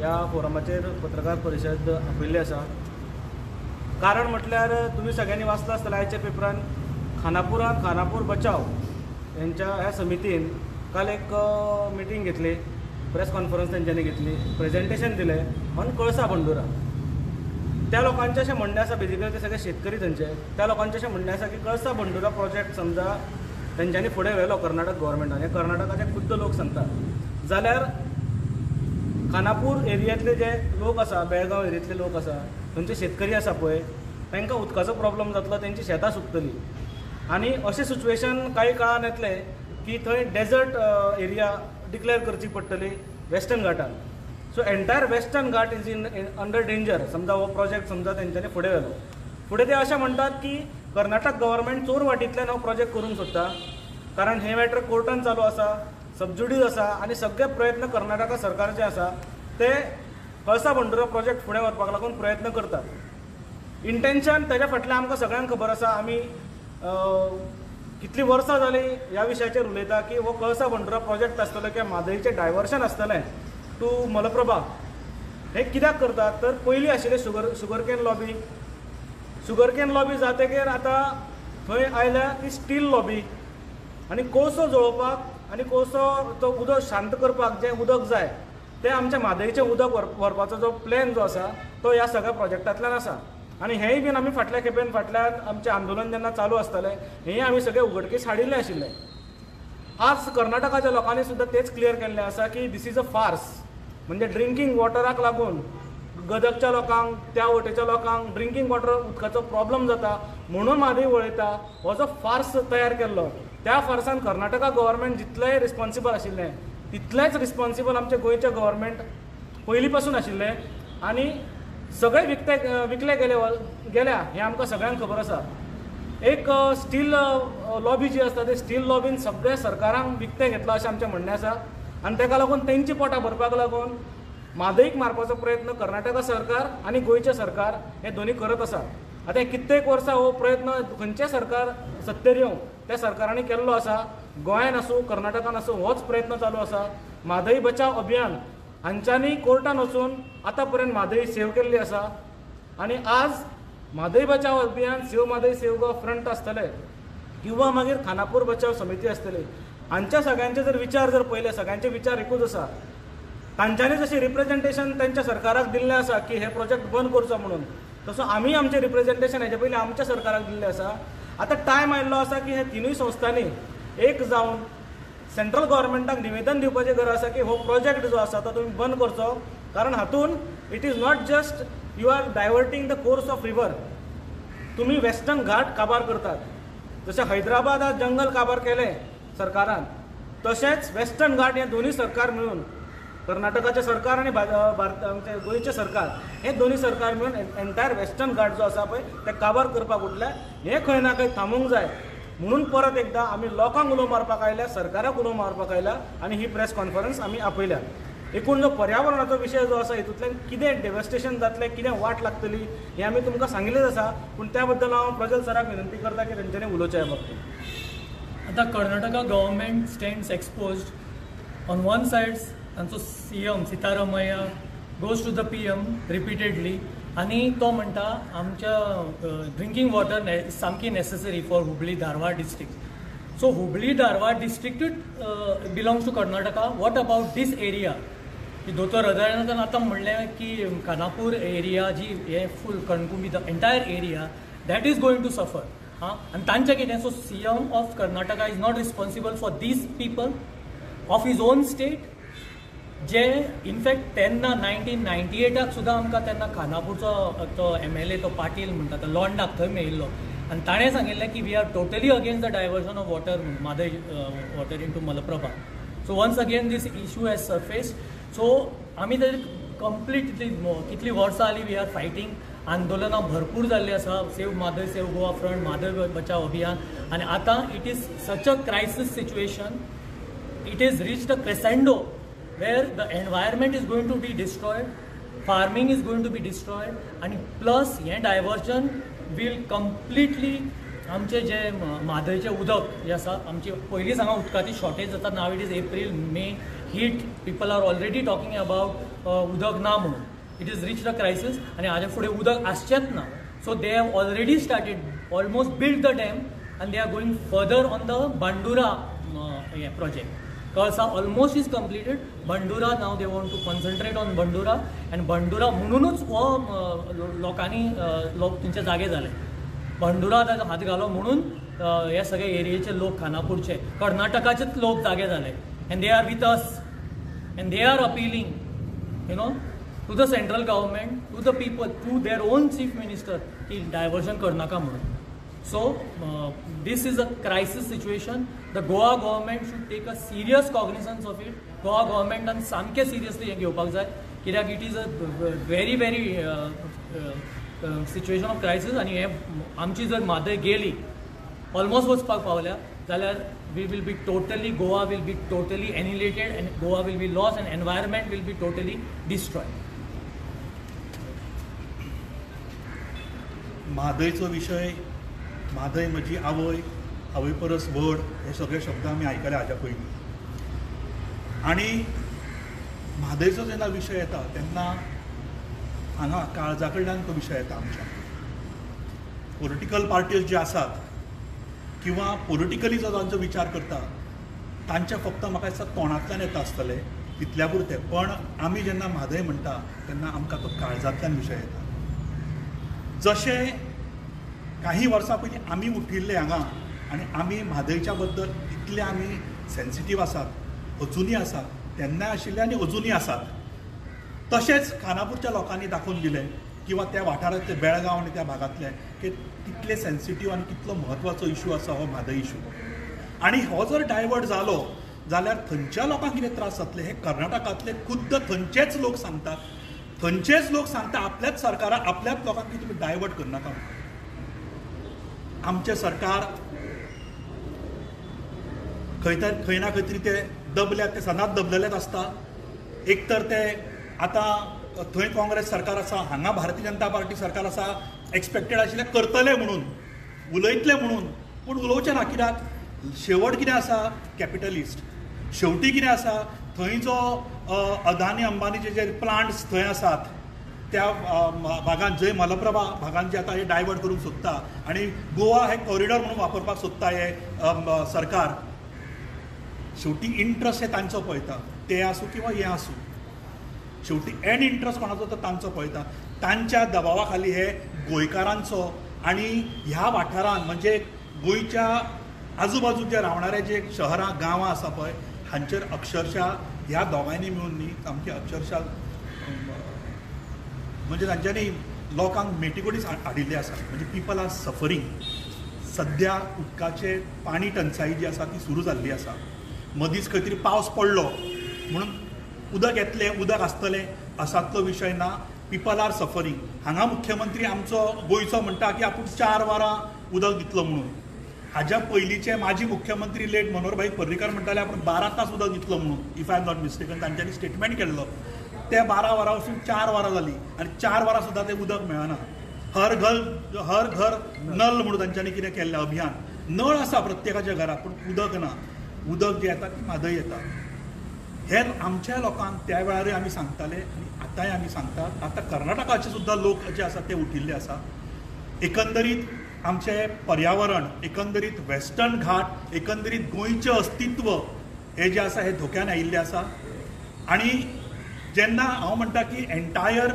ह्या फोरमाचेर पत्रकार परिशद आपयल्ली आसा. कारण म्हटल्यार तुमी सगळ्यांनी वाचलां आसतलें आयच्या पेपरान, खानापुरान खानापूर बचाव हेंच्या ह्या समितीन काल एक मिटींग घेतली, प्रेस कॉन्फरन्स तेंच्यांनी घेतली, प्रेजेंटेशन दिलें ऑन कळसा बंडुरा. त्या लोकांचें अशें म्हणणें आसा, बेजिकली ते सगळे शेतकरी थंयचे, त्या लोकांचें अशें म्हणणें आसा की कळसा बंडुरा प्रोजेक्ट समजा तेंच्यांनी फुडें व्हेलो कर्नाटक गव्हर्मेंटान, हे कर्नाटकाचे खुद्द लोक सांगता, जाल्यार खानापूर एरियांतले जे लोक आसा, बेळगांव एरियांतले लोक आसा, थंयचे शेतकरी आसा पळय, तांकां उदकाचो प्रॉब्लम जातलो, तेंची शेतां सुकतलीं. आनी अशें सिच्युएशन कांय काळान येतलें की थंय डेजर्ट एरिया डिक्लेअर करची पडटली western घाटान. So entire Western Ghat is in under danger. समजा हो प्रोजेक्ट समजा तेंच्यांनी फुडें व्हेलो, फुडें ते अशें म्हणटात की कर्नाटक गव्हर्मेंट चोर वाटींतल्यान हो प्रोजेक्ट करूंक सोदता, कारण हें मॅटर कोर्टान चालू आसा, सबज्युडीज आसा आनी सगळे प्रयत्न कर्नाटका सरकार जे आसा ते कळसा बंडुरा प्रोजेक्ट फुडें व्हरपाक लागून प्रयत्न करतात. इंटेन्शन तेज्या फाटल्यान आमकां सगळ्यांक खबर आसा. आमी कितलीं वर्सां जालीं ह्या विशयाचेर उलयता की हो कळसा बंडुरा प्रोजेक्ट आसतलो किंवा म्हादयचें डायवर्शन आसतलें टू मलप्रभा, हें कित्याक करतात तर पयलीं आशिल्लें sugar cane lobby, sugarcane lobby जातकीर आतां थंय आयल्या ती स्टील लॉबी. आनी कोळसो जळोवपाक आनी कोळसो तो उदक शांत करपाक जें उदक जाय तें आमच्या म्हादयचें उदक व्हरपाचो जो प्लॅन जो आसा तो ह्या सगळ्या प्रोजेक्टांतल्यान आसा. आनी हेंय बीन आमी फाटल्या खेपेन फाटल्यान आमचें आंदोलन जेन्ना चालू आसतालें हेंय आमी सगळें उघडकीस हाडिल्लें आशिल्लें. आज कर्नाटकाच्या लोकांनी सुद्दां तेच क्लियर केल्लें आसा की this is a farce. म्हणजे ड्रिंकींग वॉटराक लागून गदगच्या लोकांक, त्या वटेच्या लोकांक ड्रिंकींग वॉटर उदकाचो प्रॉब्लम जाता म्हणून म्हादय वळयता, हो जो फार्स तयार केल्लो त्या फार्सान कर्नाटका गव्हर्मेंट जितलें रिस्पॉन्सिबल आशिल्लें तितलेंच रिस्पॉन्सिबल आमचें गोंयचें गव्हर्मेंट पयलीं पासून आशिल्लें. आनी सगळे विकले गेल्या हें आमकां सगळ्यांक खबर आसा. एक स्टील लॉबी जी आसता ते स्टील लॉबीन सगळ्या सरकारांक विकतें घेतलां अशें आमचें म्हणणें आसा. आनी ताका लागून तेंची पोटां भरपाक लागून म्हादयक मारपाचो प्रयत्न कर्नाटका सरकार आनी गोंयचें सरकार हे दोनूय करत आसा. आतां कित्येक वर्सां हो प्रयत्न खंयचें सरकार सत्तेर येवं त्या सरकारांनी केल्लो आसा, गोंयान आसूं कर्नाटकान आसूं होच प्रयत्न चालू आसा. म्हादय बचाव अभियान हांच्यांनी कोर्टान वचून आतां पर्यंत म्हादय सेव केल्ली आसा. आनी आज म्हादय बचाव अभियान, save Mhadei save Goa front आसतले किंवा मागीर खानापूर बचाव समिती आसतली, हांच्या सगळ्यांचे जर विचार जर पळयले सगळ्यांचे विचार एकूच आसा. तांच्यांनी जशें रिप्रेजेंटेशन तांच्या सरकाराक दिल्लें आसा की हे प्रोजेक्ट बंद करचो म्हणून, तसो आमी आमचें रिप्रेजेंटेशन हेजे पयलीं आमच्या सरकाराक दिल्लें आसा. आतां टायम आयिल्लो आसा की हे तिनूय संस्थांनी एक जावन सेंट्रल गव्हर्मेंटाक निवेदन दिवपाची गरज आसा की हो प्रोजेक्ट जो आसा तो तुमी बंद करचो, कारण हातून it is not just you are diverting the course of river, तुमी वेस्टर्न घाट काबार करतात. जशें हैदराबादात जंगल काबार केलें सरकारान, तशेंच वेस्टर्न घाट हे दोनूय सरकार मेळून, कर्नाटकाचें सरकार आनी आमचें गोंयचें सरकार, हे दोनूय सरकार मेळून एंटायर वेस्टर्न घाट जो आसा पळय ते काबार करपाक उठले. हें खंय ना खंय थांबूंक जाय म्हणून परत एकदां आमी लोकांक उलो मारपाक आयल्या, सरकाराक उलो मारपाक आयल्या आनी ही प्रेस कॉन्फरन्स आमी आपयल्या. एकूण जो पर्यावरणाचो विशय जो आसा हितूंतल्यान कितें डेवस्टेशन जातलें, कितें वाट लागतली हें आमी तुमकां सांगिल्लेंच आसा. पूण त्या बद्दल हांव प्रजल सराक विनंती करता की तेंच्यांनी उलोवचें ह्या बाबतींत. आतां Karnataka government stands exposed. On one side तांचो CM Siddaramaiah goes to the PM repeatedly आनी तो म्हणटा आमच्या ड्रिंकींग वॉटर सामकी necessary for Hubli Dharwad district. So Hubli Dharwad डिस्ट्रिक्टूच belongs to Karnataka. What about this area? की दोतोर हृदयनाथान आतां म्हणलें की खानापूर एरिया जी हे full Kanakumbi the entire area that is going to suffer. हां, आनी तांचें कितें? So CM of Karnataka is not responsible for these people of his own state. J in fact तेन्ना 1998 सुद्दां आमकां तेन्ना खानापूरचो तो MLA तो पाटील म्हणटा तो लोंडाक थंय मेळिल्लो आनी ताणें सांगिल्लें की we are totally against the diversion of water म्हणून Mhadei water into Malaprabha. So once again this issue has surfaced. So आमी तेजेर कंप्लीटली कितलीं वर्सां जालीं we are fighting, आंदोलनां भरपूर जाल्लीं आसा, save Mhadei save Goa front, Mhadei Bachao Abhiyan, आनी आतां it is such a crisis situation, it is reached a crescendo where the environment is going to be destroyed, farming is going to be destroyed, and plus हे diversion will completely आमचे जे म्हादयचें उदक जें आसा, आमची पयलींच हांगा उदकाची शॉर्टेज जाता. Now it is April May Heat, people are already talking about उदक ना म्हणून. It is reach the crisis आनी हाज्या फुडें उदक आसचेंच ना. So they have already started almost build the dam and they are going further on the Bhandura हें project. Kalasa almost is completed. Bhandura now they want to concentrate on Bhandura and Bhandura म्हणूनच हो लोकांनी लोक थंयचे जागे जाले. Bandura ताजो हात घालो म्हणून हे सगळे एरियेचे लोक, खानापूरचे, कर्नाटकाचेच लोक जागे जाले and they are with us and they are appealing you know to the central government, to the people, to their own chief minister की डायवर्जन करनाका म्हणून. So this is a crisis situation. The Goa government should take a serious cognizance of it. Goa गव्हर्मेंटान सामकें seriously हें घेवपाक जाय, कित्याक it is a very very situation of crisis. आनी हें आमची जर म्हादय गेली, ऑलमोस्ट वचपाक पावल्या जाल्यार we will be totally, Goa will be totally annihilated and Goa will be lost and environment will be totally destroyed. म्हादयचो विशय, म्हादय म्हजी आवय, आवय परस व्हड, हे सगळे शब्द आमी आयकले हाज्या पयलीं. आनी म्हादयचो जेन्ना विशय येता तेन्ना हांगा काळजा कडल्यान तो विशय येता. आमच्या पॉलिटिकल पार्टीज जे आसात किंवा पॉलिटिकली जो तांचो विचार करता तांच्या फक्त म्हाका दिसता तोंडांतल्यान येता आसतलें तितल्या पुरतें, पण आमी जेन्ना म्हादय म्हणटा तेन्ना आमकां तो काळजांतल्यान विशय येता. जशें काही वर्सां पयलीं आमी उठिल्ले हांगा आनी आमी म्हादयच्या बद्दल इतले आमी सेन्सिटीव आसात, अजुनूय आसात, तेन्नाय आशिल्ले आनी अजुनूय आसात. तशेंच खानापूरच्या लोकांनी दाखोवन दिलें किंवा त्या वाठारांतले बेळगांव आनी त्या भागांतले की कितले सेन्सिटीव आनी कितलो म्हत्वाचो इशू आसा हो म्हादय इशू. आनी हो जर डायवर्ट जालो जाल्यार थंयच्या लोकांक कितें त्रास जातले हे कर्नाटकांतले खुद्द थंयचेच लोक सांगतात. थंयचेच लोक सांगता आपल्याच सरकाराक, आपल्याच लोकांक की तुमी डायवर्ट करनाका. आमचें सरकार खंय खंय ना खंय तरी ते दबल्यात, ते सदांच दबलेलेच आसता. एक तर ते आतां थंय काँग्रेस सरकार आसा, हांगा भारतीय जनता पार्टी सरकार आसा, एक्सपेक्टेड आशिल्लें करतले म्हणून, उलयतले म्हणून, पूण उलोवचें ना. कित्याक शेवट कितें आसा, कॅपिटलिस्ट. शेवटी कितें आसा, थंय जो अदानी अंबानीचे जे प्लांट्स थंय आसात त्या भागान, जंय मलप्रभा भागान जे आतां हे डायवर्ट करूंक सोदता आनी गोवा हे कॉरिडॉर म्हणून वापरपाक सोदता हे सरकार, शेवटी इंट्रस्ट हे तांचो पळयता, ते आसूं किंवा हें आसूं, शेवटी एंड इंट्रस्ट कोणाचो तर तांचो पळयता. तांच्या दबावा खाली हे गोंयकारांचो आनी ह्या वाठारान म्हणजे गोंयच्या आजूबाजू जे रावणारे जे शहरां गांवां आसा पळय हांचेर अक्षरशः ह्या दोगांयनी मेळून न्ही सामकी अक्षरशः म्हणजे तांच्यांनी लोकांक मेटीकोटीच हाडिल्ली आसा. म्हणजे पिपल are suffering. सद्या उदकाचे पाणी टंचाई जी आसा ती सुरू जाल्ली आसा. मदींच खंय तरी पावस पडलो म्हणून उदक येतलें, उदक आसतलें असातलो विशय ना. People are suffering. हांगा मुख्यमंत्री आमचो गोंयचो म्हणटा की आपूण 4 वरां उदक दितलो म्हणून. हाज्या पयलींचे माजी मुख्यमंत्री लेट मनोहरभाई पर्रीकर म्हणटाले आपूण 12 तास उदक दितलो म्हणून, if I am not mistaken तांच्यांनी स्टेटमेंट केल्लो. ते 12 वरां वचून 4 वरां जालीं आनी 4 वरां सुद्दां तें उदक मेळना. हर घर हर घर नल म्हणून तांच्यांनी कितें केल्लें अभियान. नळ आसा प्रत्येकाच्या घरा पूण उदक ना. उदक जें येता ती म्हादय येता. हे आमच्या लोकांक त्या वेळारूय आमी सांगताले आनी आतांय आमी सांगतात. आतां कर्नाटकाचे सुद्दां लोक जे आसा ते उठिल्ले आसा. एकंदरीत आमचें पर्यावरण, एकंदरीत वेस्टर्न घाट, एकंदरीत गोंयचें अस्तित्व हें जें आसा हें धोक्यान आयिल्लें आसा. आनी जेन्ना हांव म्हणटा की एन्टायर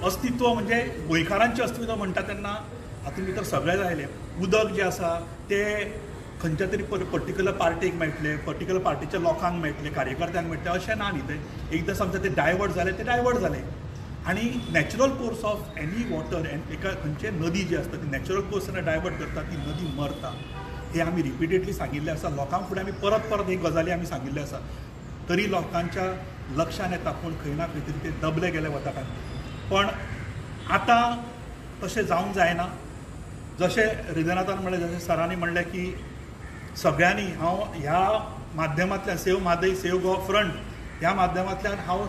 अस्तित्व म्हणजे गोंयकारांचें अस्तित्व म्हणटा तेन्ना हातूंत भितर सगळें आयलें. उदक जें आसा तें खंयच्या तरी पर्टिक्युलर पार्टीक मेळटलें, पर्टिक्युलर पार्टीच्या लोकांक मेळटलें, कार्यकर्त्यांक मेळटलें अशें ना न्ही. तें एकदां समजा तें डायवर्ट जालें तें डायवर्ट जालें. आनी natural course of any water and एका खंयचे नदी जी आसता ती नॅचरल कोर्स जेन्ना डायवर्ट करता ती नदी मरता. हें आमी रिपिटेडली सांगिल्लें आसा. लोकांक फुडें आमी परत परत ही गजाली आमी सांगिल्ले आसा. तरी लोकांच्या लक्षान येता पूण खंय ना खंय तरी ते दबले गेले वता काय. पण आतां तशें जावंक जायना. जशें हृदयनाथान म्हणलें, जशें सरांनी म्हणलें की सगळ्यांनी, हांव ह्या माध्यमांतल्यान save Mhadei save Goa front ह्या माध्यमांतल्यान हांव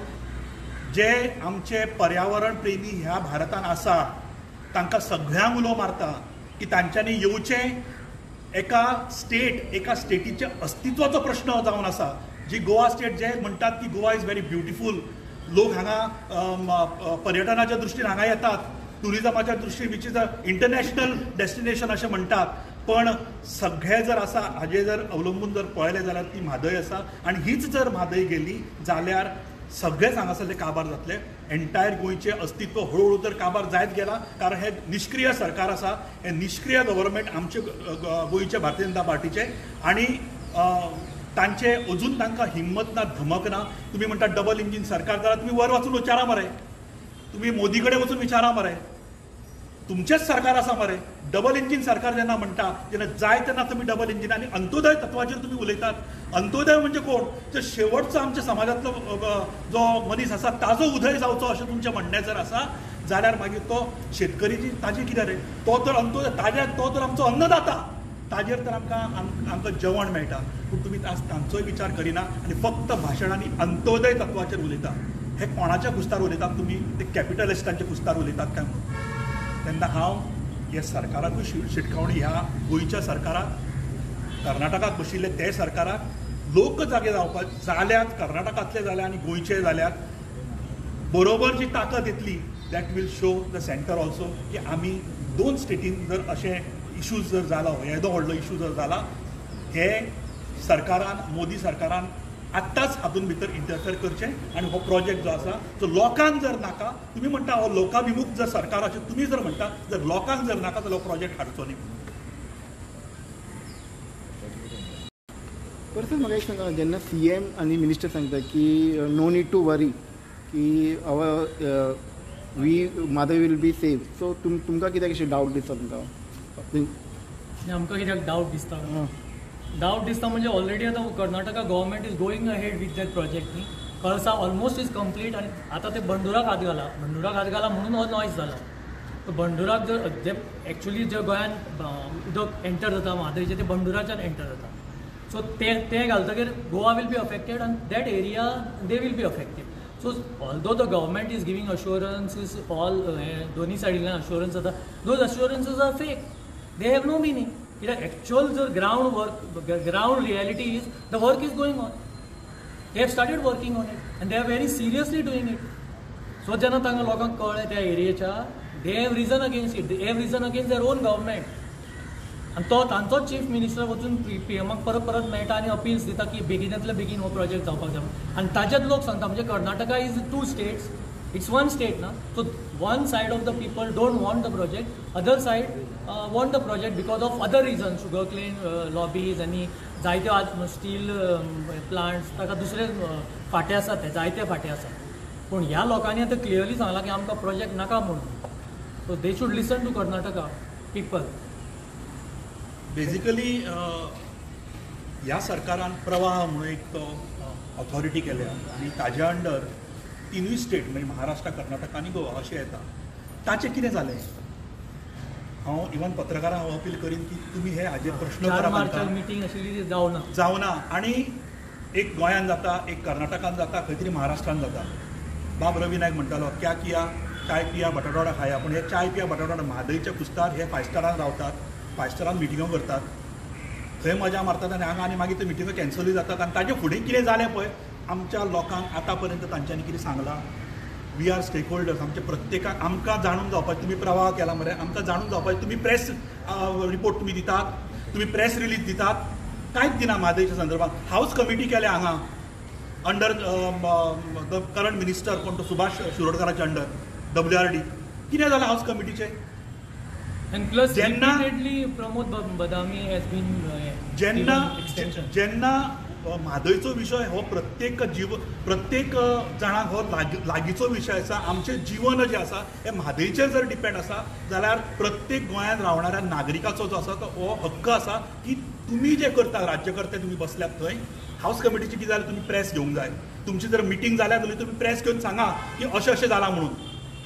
जे आमचे पर्यावरण प्रेमी ह्या भारतान आसा तांकां सगळ्यांक उलो मारता की तांच्यांनी येवचें. एका स्टेट, एका स्टेटीच्या अस्तित्वाचो प्रश्न जावन आसा. जी गोवा स्टेट जे म्हणटात की गोवा is very beautiful, लोक हांगा पर्यटनाच्या दृश्टीन हांगा येतात, टुरिजमाच्या दृश्टीन which is a international destination अशें म्हणटात, पण सगळें जर आसा हाजेर जर अवलंबून जर पळयलें जाल्यार ती म्हादय आसा आनी हीच जर म्हादय गेली जाल्यार सगळेच हांगासरले काबार जातले. एन्टायर गोंयचें अस्तित्व हळुहळू तर काबार जायत गेलां, कारण हें निश्क्रीय सरकार आसा, हें निश्क्रीय गव्हर्मेंट आमचे गोंयचे भारतीय जनता पार्टीचें आनी तांचे अजून तांकां हिम्मत ना, धमक ना. तुमी म्हणटा डबल इंजीन सरकार जाल्यार तुमी वर वचून विचारा मरे, तुमी मोदी कडेन वचून विचारा मरे, तुमचेंच सरकार आसा मरे. डबल इंजीन सरकार जेन्ना म्हणटा जेन्ना जाय तेन्ना तुमी डबल इंजीन आनी अंत्योदय तत्वाचेर तुमी उलयतात. अंत्योदय म्हणजे कोण? तर शेवटचो आमच्या समाजांतलो जो मनीस आसा ताजो उदय जावचो अशें तुमचें म्हणणें जर आसा जाल्यार मागीर तो शेतकरी ताजें कितें रे, तो तर अंत्योदय ताजेर तो तर आमचो अन्नदाता, ताजेर तर आमकां आमकां जेवण मेळटा. पूण तुमी आज तांचोय विचार करिना आनी फक्त भाशणांनी अंत्योदय तत्वाचेर उलयता. हे कोणाच्या कुस्तार उलयतात तुमी? ते कॅपिटलिस्टांच्या कुस्तार उलयतात काय म्हणून? तेन्ना हांव ह्या सरकाराकूय शिटकावणी, ह्या गोंयच्या सरकाराक, कर्नाटकाक बशिल्ले ते सरकाराक, लोक जागे जावपाक जाल्यात, कर्नाटकांतले जाल्या आनी गोंयचे जाल्यात, बरोबर जी ताकद येतली that will show the centre also की आमी दोन स्टेटीन जर अशें इशूज जर जाला, येदो व्हडलो इशू जर जाला, हे सरकारान, मोदी सरकारान आत्ताच हातून भितर इंटरफेर करचें आनी हो प्रोजेक्ट जो आसा जो लोकांक जर नाका, तुमी म्हणटा हो लोकाभिमुख जर सरकार अशें तुमी जर म्हणटा, जर लोकांक जर नाका जाल्यार हो प्रोजेक्ट हाडचो न्ही. परत म्हाका एक सांगा, जेन्ना सी एम आनी मिनिस्टर सांगता की नो नीड टू वरी की our we Mhadei will be safe, so तुमकां कित्याक अशें डावट दिसता तुमकां? आमकां कित्याक डावट दिसता? डावट दिसता म्हणजे ऑलरेडी आतां Karnataka government is going ahead with that project न्ही. कळसा ऑलमोस्ट is complete आनी आतां ते बंडुराक हात घाला, बंडुराक हात घाला म्हणून हो नॉयज जाला. बंडुराक जर जे एक्चुली जे गोंयांत उदक एंटर जाता म्हादयचें तें बंडुराच्यान एंटर जाता, सो ते घालतकीर गोवा will be affected आनी that area they will be affected. So although the government is giving assurances all दोन्ही सायडींतल्यान अश्योरन्स जाता, those assurances are fake, they have no meaning. कित्याक एक्चुअल जर ground work, ground reality is the work is going on, they have started working on it and they are very seriously doing it. So जेन्ना तांकां लोकांक कळ्ळें त्या एरियेच्या, they have reason against it, they have reason against their own government. आनी तो तांचोच chief minister वचून P एमाक परत परत मेळटा आनी अपील्स दिता की बेगिनांतले बेगीन हो प्रोजेक्ट जावपाक जाय. आनी ताजेच लोक सांगता म्हणजे Karnataka is two states, it's one state ना, so one side of the people don't want the project, other side want the project because of other reason, sugar cane lobbies आनी जायते स्टील प्लांट्स, ताका दुसरे फांटे आसात, ते जायते फांटे आसात. पूण ह्या लोकांनी आतां क्लियरली सांगलां की आमकां प्रोजेक्ट नाका म्हणून, so they should listen to Karnataka people. Basically ह्या सरकारान प्रवाह म्हणून एक ऑथॉरिटी केल्या आनी ताज्या अंडर तिनूय स्टेट म्हणजे महाराष्ट्र, कर्नाटक आनी गोवा अशें येता. ताचें कितें जालें? हांव इवन पत्रकारांक हांव अपील करीन की तुमी हे हाजेर प्रश्न करा. मिटींग आशिल्ली ती जावना जावना आनी एक गोंयांत जाता, एक कर्नाटकान जाता, खंय तरी महाराष्ट्रान जाता. बाब रवी नायक म्हणटालो क्या किया चाय पिया बटाटवडा खाया, पूण हे चाय पिया बटाटवडा म्हादयच्या कुस्तार हे फायव स्टारान रावतात, फायव स्टारान मिटिंगो करतात, थंय मजा मारतात आनी हांगा आनी मागीर त्यो मिटिंगो कॅन्सलूय जातात. आनी ताजे फुडें कितें जालें पळय, आमच्या लोकांक आतां पर्यंत तांच्यांनी कितें सांगलां? We are stake holders, आमच्या प्रत्येकाक आमकां जाणून जावपाक, तुमी प्रवाह केला मरे, आमकां जाणून जावपाक, तुमी प्रेस रिपोर्ट तुमी दितात, तुमी प्रेस रिलीज दितात, कांयच दिना म्हादयच्या संदर्भात. हावज कमिटी केल्या हांगा अंडर the current minister कोण तो सुभाष शिरोडकराच्या अंडर WRD, कितें जालें house कमिटीचें? And plus repeatedly Pramod Badami has been जेन्ना जेन्ना म्हादयचो विशय हो प्रत्येक जीव प्रत्येक जाणांक हो लागींचो विशय आसा. आमचें जीवन जें आसा हें म्हादयचेर जर डिपेंड आसा जाल्यार प्रत्येक गोंयांत रावणाऱ्या नागरिकाचो जो आसा तो हो हक्क आसा की तुमी जे करता राज्यकर्ते तुमी बसल्यात थंय हावज कमिटीची कितें जाल्यार तुमी प्रेस घेवंक जाय. तुमची जर मिटींग जाल्या जाल्यार तुमी प्रेस घेवन सांगा की अशें अशें जालां म्हणून.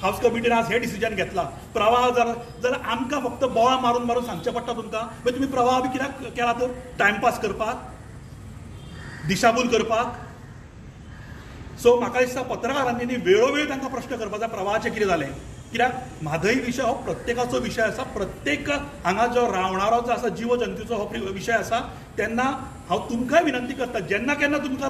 हावज कमिटीन आज हें डिसिजन घेतलां. प्रवाह जाला जाल्यार आमकां फक्त बोवाळ मारून मारून सांगचें पडटा तुमकां, मागीर तुमी प्रवाह बी कित्याक केला तर? टायमपास करपाक, दिशाभूल करपाक. सो म्हाका दिसता पत्रकारांनी न्ही वेळोवेळ तांकां प्रश्न करपाक जाय प्रवाहाचें कितें जालें, कित्याक म्हादय विशय हो प्रत्येकाचो विशय आसा. प्रत्येक हांगा जो रावणारो जो आसा जीव जंतूचो हो विशय आसा, तेन्ना हांव तुमकांय विनंती करता, जेन्ना केन्ना तुमकां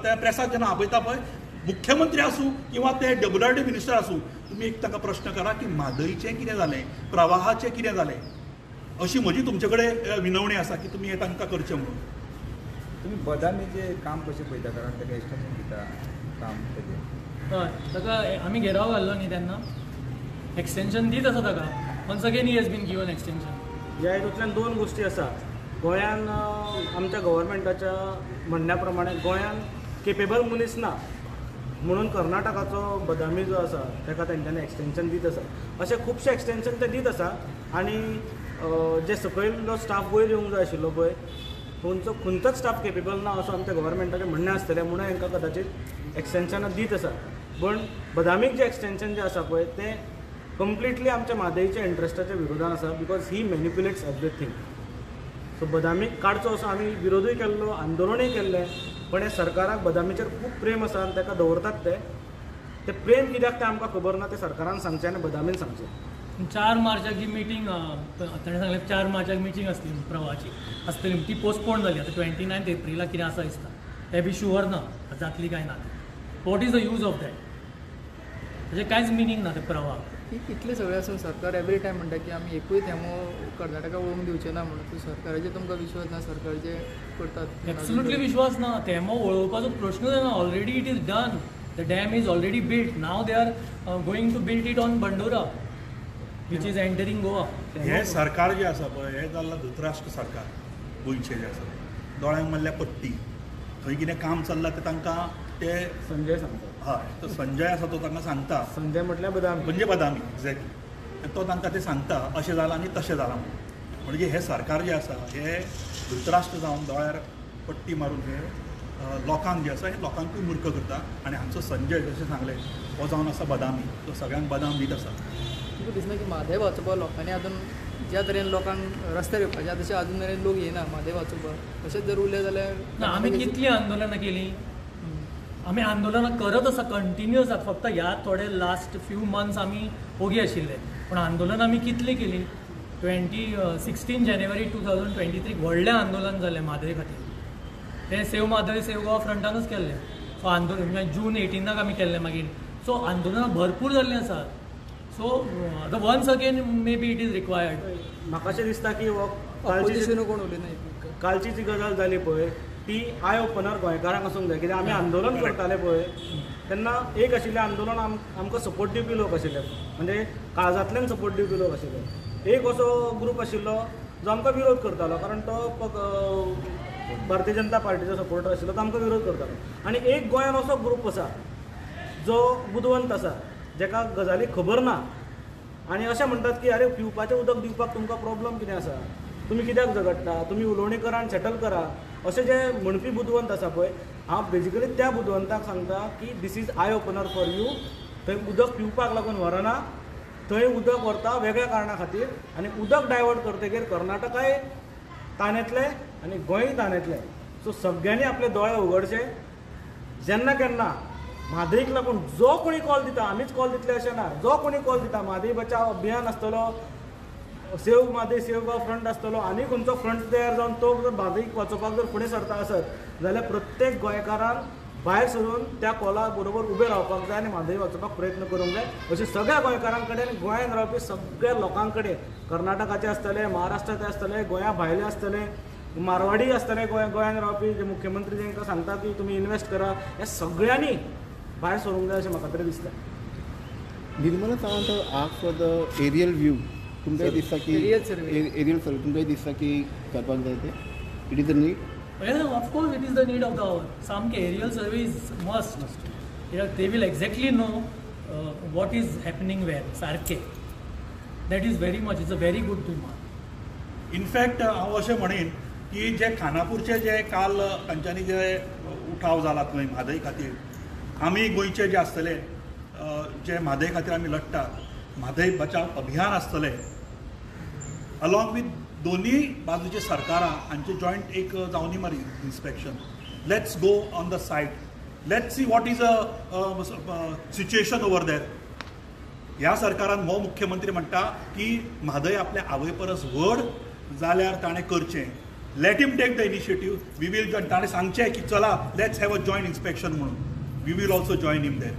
त्या प्रेसाक जेन्ना आपयता पळय, मुख्यमंत्री आसूं किंवा ते WRD minister आसूं, तुमी एक तांकां प्रश्न करा की म्हादयचें कितें जालें, प्रवाहाचें कितें जालें. अशी म्हजी तुमचे कडेन विनवणी आसा की तुमी हें तांकां करचें म्हणून. तुमी बदामीचें काम कशें पळयता, कारण ताका एक्सटेंशन दिता काम तेजें? हय, ताका आमी घेराव घाल्लो न्ही तेन्ना एक्सटेंशन दीत आसा ताका. Once again he has been given extension. ह्या हितूंतल्यान दोन गोश्टी आसा. गोंयान आमच्या गव्हर्मेंटाच्या म्हणण्या प्रमाणे गोंयान केपेबल मनीस ना म्हणून कर्नाटकाचो बदामी जो आसा ताका तेंच्यांनी एक्सटेंशन दीत आसा. अशे खुबशे एक्सटेंशन ते दीत आसा आनी जे सकयल स्टाफ वयर येवंक जाय आशिल्लो पळय खंयचो खंयचोच स्टाफ केपेबल ना असो आमच्या गव्हर्मेंटाचें म्हणणें आसतलें म्हणून हांकां कदाचीत एक्सटेंशनां दीत आसा. पूण बदामीक जें एक्सटेंशन जें आसा पळय तें कंप्लिटली आमच्या म्हादयच्या इंट्रस्टाच्या विरोधान आसा, because he manipulates everything. So बदामीक काडचो असो आमी विरोधूय केल्लो, आंदोलनूय केल्लें, पण हे सरकाराक बदामीचेर खूब प्रेम आसा आनी ताका दवरतात ते ते प्रेम कित्याक तें आमकां खबर ना, तें सरकारान सांगचें आनी बदामीन सांगचें. 4 मार्चाक जी मिटींग ताणें सांगलें, 4 मार्चाक मिटींग आसली प्रवाहाची आसतली, ती पोस्टपोन जाली. आतां 29 एप्रिलाक कितें आसा दिसता, तें बी शुअर ना जातली काय ना. What is the use of that? ताचें कांयच मिनींग ना ते प्रवाहाक. इतलें सगळें आसून सरकार एवरी टायम म्हणटा की आमी एकूय थेंबो कर्नाटका वळोवंक दिवचे ना म्हणून. सरकाराचेर तुमकां विश्वास ना? सरकार जे करतात एब्सोल्युटली विश्वास ना. थेंबो वळोवपाचो प्रश्नूच येना. Already it is done, the dam is already built. Now they are going to build it on Bandora which is entering Goa. हें सरकार जें आसा पळय हें जाल्लां धृतराष्ट्र सरकार गोंयचें जें आसा, दोळ्यांक मारल्या पट्टी, थंय कितें काम चल्लां तें तांकां ते संजय सांगता. हय, तो संजय आसा तो तांकां सांगता. संजय म्हटल्यार बदामी, म्हणजे बदामी एक्झॅक्टली. आनी तो तांकां तें सांगता अशें जालां आनी तशें जालां म्हणून. म्हणजे हें सरकार जें आसा हें धृतराष्ट्र जावन दोळ्यार पट्टी मारून हें लोकांक जें आसा हें लोकांकूय मूर्ख करता. आनी हांचो संजय जशें सांगलें हो जावन आसा बदामी, तो सगळ्यांक बदाम दीत आसा. तुका दिसना की म्हादय वाचोवपाक लोकांनी आजून ज्या तरेन लोकांक रस्त्यार येवपाचें तशें आजून मेरेन लोक येना म्हादय वाचोवपाक? तशेंच जर उरलें जाल्यार ना. आमी कितलीं आंदोलनां केलीं, आमी आंदोलनां करत आसा कंटिन्युअस आसा. फक्त ह्या थोडे लास्ट फ्यू मंथ्स आमी ओगी आशिल्ले, पूण आंदोलनां आमी कितलीं केलीं. 16 जानेवारी 2023 व्हडलें आंदोलन जालें म्हादय खातीर. तें सेव म्हादय सेव गोवा फ्रंटानूच केल्लें. सो आंदोलन जून 18 आमी केल्लें मागीर. सो आंदोलनां भरपूर जाल्लीं आसात. सो आतां once again maybe it is required. म्हाका अशें दिसता की कोण उलयना. कालची जी गजाल जाली पळय ती I opener गोंयकारांक आसूंक जाय. कित्याक आमी आंदोलन करताले पळय तेन्ना एक आशिल्लें आंदोलन आमकां सपोर्ट दिवपी लोक आशिल्ले, म्हणजे काळजांतल्यान सपोर्ट दिवपी लोक आशिल्ले. एक असो ग्रूप आशिल्लो जो आमकां विरोध करतालो, कारण तो भारतीय जनता पार्टीचो सपोर्टर आशिल्लो, तो आमकां विरोध करतालो. आनी एक गोंयान असो ग्रूप आसा जो बुदवंत आसा, जेका गजाली खबर ना आनी अशें म्हणटात की अरे पिवपाचें उदक दिवपाक तुमकां प्रॉब्लम कितें आसा, तुमी कित्याक झगडटा, तुमी उलोवणी करा आनी सेटल करा, अशें जे म्हणपी बुदवंत आसा पळय, हांव बेजिकली त्या बुदवंताक सांगता की this is eye opener for you. थंय उदक पिवपाक लागून व्हरना, थंय उदक व्हरता वेगळ्या कारणा खातीर आनी उदक डायवर्ट करतकीर कर्नाटकाय ताणेंतलें आनी गोंय ताणेंतलें. सो सगळ्यांनी आपले दोळे उगडचे. जेन्ना केन्ना म्हादयक लागून जो कोणी कॉल दिता, आमीच कॉल दितले अशें ना, जो कोणी कॉल दिता म्हादय बचाव अभियान आसतलो, save Mhadei save Goa front आसतलो, आनी खंयचो फ्रंट तयार जावन तो जर म्हादयक वाचोवपाक जर फुडें सरता आसत जाल्यार प्रत्येक गोंयकारान भायर सरून त्या कॉला बरोबर उबें रावपाक जाय आनी म्हादय वाचोवपाक प्रयत्न करूंक जाय. अशें सगळ्या गोंयकारां कडेन, गोंयांत रावपी सगळ्या लोकां कडेन, कर्नाटकाचे आसतले, महाराष्ट्राचे आसतले, गोंया भायले आसतले, मारवाडी आसतले, गोंयांत रावपी जे मुख्यमंत्री तांकां सांगता की तुमी इन्वेस्ट करा, ह्या सगळ्यांनी भायर सरूंक जाय अशें म्हाका तरी दिसता. Nirmala Sawant ask for the aerial view. तुमकां दिसता की एरियल सर्वे तुमकां दिसता की करपाक जाय ते? It is the need? Of course it is the need of the hour. सामकें aerial survey is must. They will exactly know what is happening where. सारकें that is very much, it's a very good demand. In fact हांव अशें म्हणीन की जे खानापूरचे जे काल तांच्यांनी जे उठाव जाला थंय म्हादय खातीर, आमी गोंयचे जे आसतले जे म्हादय खातीर आमी लडटात, म्हादय बचाव अभियान आसतलें, अलॉंग वीथ दोनूय बाजूचे सरकारां हांचे जॉयंट एक जावनी मारी inspection. Let's go on the site, let's see what is a situation over there. ह्या सरकारान हो मुख्यमंत्री म्हणटा की म्हादय आपल्या आवय परस व्हड जाल्यार ताणें करचें, Let him take the initiative, we will join. ताणें सांगचें की चला let's have a joint inspection म्हणून, we will also join him there.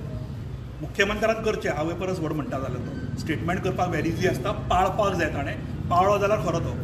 मुख्यमंत्र्यान करचें, आवय परस व्हड म्हणटा जाल्यार तो स्टेटमेंट करपाक वेरी इजी आसता, पाळपाक जाय ताणें, पाळ्ळो जाल्यार खरो तो.